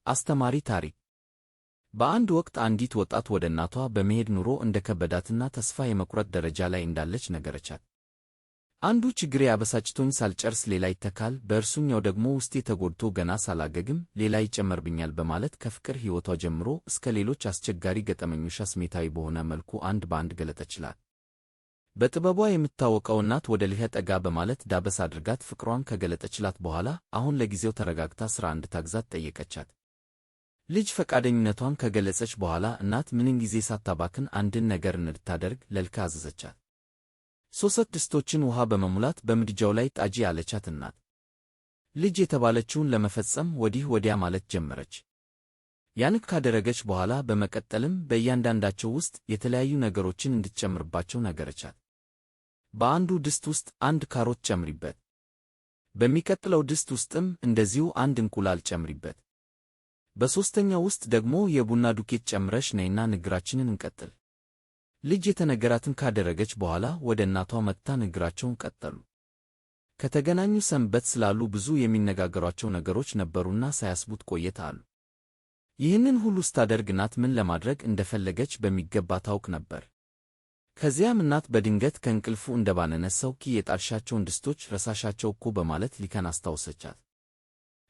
አስተማሪ ታሪክ። በአንድ ወቅት አንዲት ወጣት ወደ እናቷ በመሄድ ኑሮ እንደከበዳትና ተስፋ የመቁረጥ ደረጃ ላይ እንዳለች ነገረቻት። አንዱ ችግሬ አበሳጭቶኝ ሳልጨርስ ሌላ ይተካል፣ በእርሱኛው ደግሞ ውስጤ ተጎድቶ ገና ሳላገግም ሌላ ይጨመርብኛል በማለት ከፍቅር ሕይወቷ ጀምሮ እስከ ሌሎች አስቸጋሪ ገጠመኞቿ ስሜታዊ በሆነ መልኩ አንድ በአንድ ገለጠችላት። በጥበቧ የምትታወቀው እናት ወደ ልህ ጠጋ በማለት ዳበስ አድርጋት ፍቅሯን ከገለጠችላት በኋላ አሁን ለጊዜው ተረጋግታ ሥራ እንድታግዛት ጠየቀቻት። ልጅ ፈቃደኝነቷን ከገለጸች በኋላ እናት ምንም ጊዜ ሳታባክን አንድን ነገር እንድታደርግ ለልካ አዘዘቻት። ሶስት ድስቶችን ውሃ በመሙላት በምድጃው ላይ ጣጂ አለቻት እናት። ልጅ የተባለችውን ለመፈጸም ወዲህ ወዲያ ማለት ጀመረች። ያን ካደረገች በኋላ በመቀጠልም በእያንዳንዳቸው ውስጥ የተለያዩ ነገሮችን እንድትጨምርባቸው ነገረቻት። በአንዱ ድስት ውስጥ አንድ ካሮት ጨምሪበት። በሚቀጥለው ድስት ውስጥም እንደዚሁ አንድ እንቁላል ጨምሪበት። በሦስተኛው ውስጥ ደግሞ የቡና ዱቄት ጨምረሽ ነይና ንግራችንን እንቀጥል። ልጅ የተነገራትን ካደረገች በኋላ ወደ እናቷ መጥታ ንግራቸውን ቀጠሉ። ከተገናኙ ሰንበት ስላሉ ብዙ የሚነጋገሯቸው ነገሮች ነበሩና ሳያስቡት ቆየት አሉ። ይህንን ሁሉ ስታደርግ እናት ምን ለማድረግ እንደፈለገች በሚገባ ታውቅ ነበር። ከዚያም እናት በድንገት ከእንቅልፉ እንደባነነ ሰው ኪ የጣልሻቸውን ድስቶች ረሳሻቸው እኮ በማለት ሊከን አስታወሰቻት።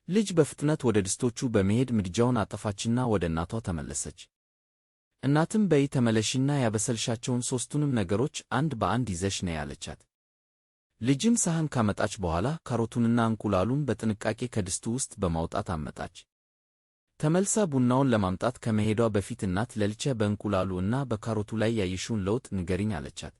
ልጅ በፍጥነት ወደ ድስቶቹ በመሄድ ምድጃውን አጠፋችና ወደ እናቷ ተመለሰች። እናትም በይ ተመለሺና ያበሰልሻቸውን ሦስቱንም ነገሮች አንድ በአንድ ይዘሽ ነይ አለቻት። ልጅም ሳህን ካመጣች በኋላ ካሮቱንና እንቁላሉን በጥንቃቄ ከድስቱ ውስጥ በማውጣት አመጣች። ተመልሳ ቡናውን ለማምጣት ከመሄዷ በፊት እናት ለልቼ በእንቁላሉ እና በካሮቱ ላይ ያየሽውን ለውጥ ንገሪኝ አለቻት።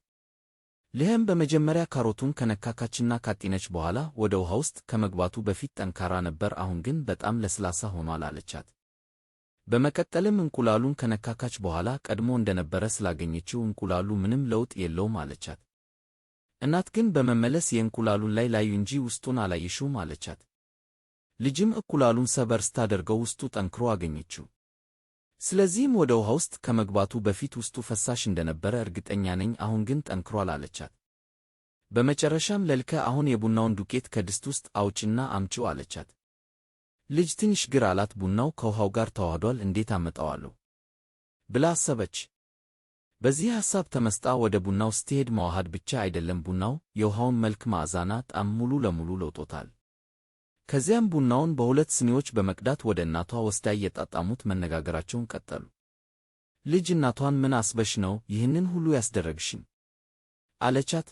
ልህም በመጀመሪያ ካሮቱን ከነካካችና ካጤነች በኋላ ወደ ውሃ ውስጥ ከመግባቱ በፊት ጠንካራ ነበር፣ አሁን ግን በጣም ለስላሳ ሆኗል አለቻት። በመቀጠልም እንቁላሉን ከነካካች በኋላ ቀድሞ እንደነበረ ስላገኘችው እንቁላሉ ምንም ለውጥ የለውም አለቻት። እናት ግን በመመለስ የእንቁላሉን ላይ ላዩ እንጂ ውስጡን አላየሽውም አለቻት። ልጅም እንቁላሉን ሰበር ስታደርገው ውስጡ ጠንክሮ አገኘችው። ስለዚህም ወደ ውሃ ውስጥ ከመግባቱ በፊት ውስጡ ፈሳሽ እንደነበረ እርግጠኛ ነኝ፣ አሁን ግን ጠንክሯል አለቻት። በመጨረሻም ለልከ አሁን የቡናውን ዱቄት ከድስት ውስጥ አውጭና አምጪው አለቻት። ልጅ ትንሽ ግር አላት። ቡናው ከውሃው ጋር ተዋህዷል፣ እንዴት አመጣዋለሁ ብላ አሰበች። በዚህ ሐሳብ ተመስጣ ወደ ቡናው ስትሄድ መዋሃድ ብቻ አይደለም፣ ቡናው የውሃውን መልክ፣ መዓዛና ጣዕም ሙሉ ለሙሉ ለውጦታል። ከዚያም ቡናውን በሁለት ስኒዎች በመቅዳት ወደ እናቷ ወስዳ እየጣጣሙት መነጋገራቸውን ቀጠሉ። ልጅ እናቷን ምን አስበሽ ነው ይህንን ሁሉ ያስደረግሽኝ? አለቻት።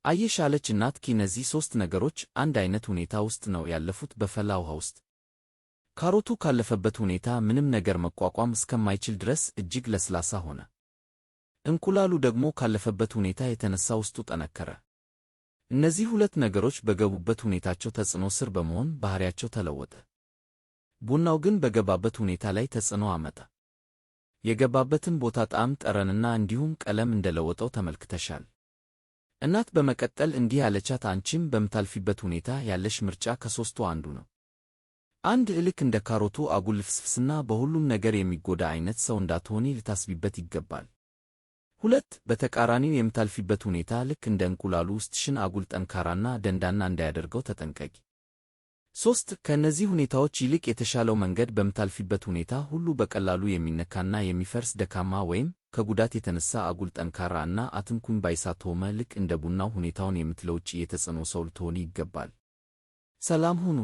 አየሽ አለች እናት እነዚህ ሦስት ነገሮች አንድ አይነት ሁኔታ ውስጥ ነው ያለፉት፣ በፈላ ውሃ ውስጥ። ካሮቱ ካለፈበት ሁኔታ ምንም ነገር መቋቋም እስከማይችል ድረስ እጅግ ለስላሳ ሆነ። እንቁላሉ ደግሞ ካለፈበት ሁኔታ የተነሳ ውስጡ ጠነከረ። እነዚህ ሁለት ነገሮች በገቡበት ሁኔታቸው ተጽዕኖ ስር በመሆን ባህሪያቸው ተለወጠ። ቡናው ግን በገባበት ሁኔታ ላይ ተጽዕኖ አመጣ። የገባበትን ቦታ ጣዕም፣ ጠረንና እንዲሁም ቀለም እንደለወጠው ተመልክተሻል። እናት በመቀጠል እንዲህ አለቻት፣ አንቺም በምታልፊበት ሁኔታ ያለሽ ምርጫ ከሦስቱ አንዱ ነው። አንድ ልክ እንደ ካሮቱ አጉል ልፍስፍስና በሁሉም ነገር የሚጎዳ አይነት ሰው እንዳትሆኒ ልታስቢበት ይገባል። ሁለት በተቃራኒው የምታልፊበት ሁኔታ ልክ እንደ እንቁላሉ ውስጥሽን አጉል ጠንካራና ደንዳና እንዳያደርገው ተጠንቀቂ። ሦስት ከእነዚህ ሁኔታዎች ይልቅ የተሻለው መንገድ በምታልፊበት ሁኔታ ሁሉ በቀላሉ የሚነካና የሚፈርስ ደካማ ወይም ከጉዳት የተነሳ አጉል ጠንካራ እና አትንኩኝ ባይ ሳትሆኚ ልክ እንደ ቡናው ሁኔታውን የምትለውጪ የተጽዕኖ ሰው ልትሆኒ ይገባል። ሰላም ሁኑ።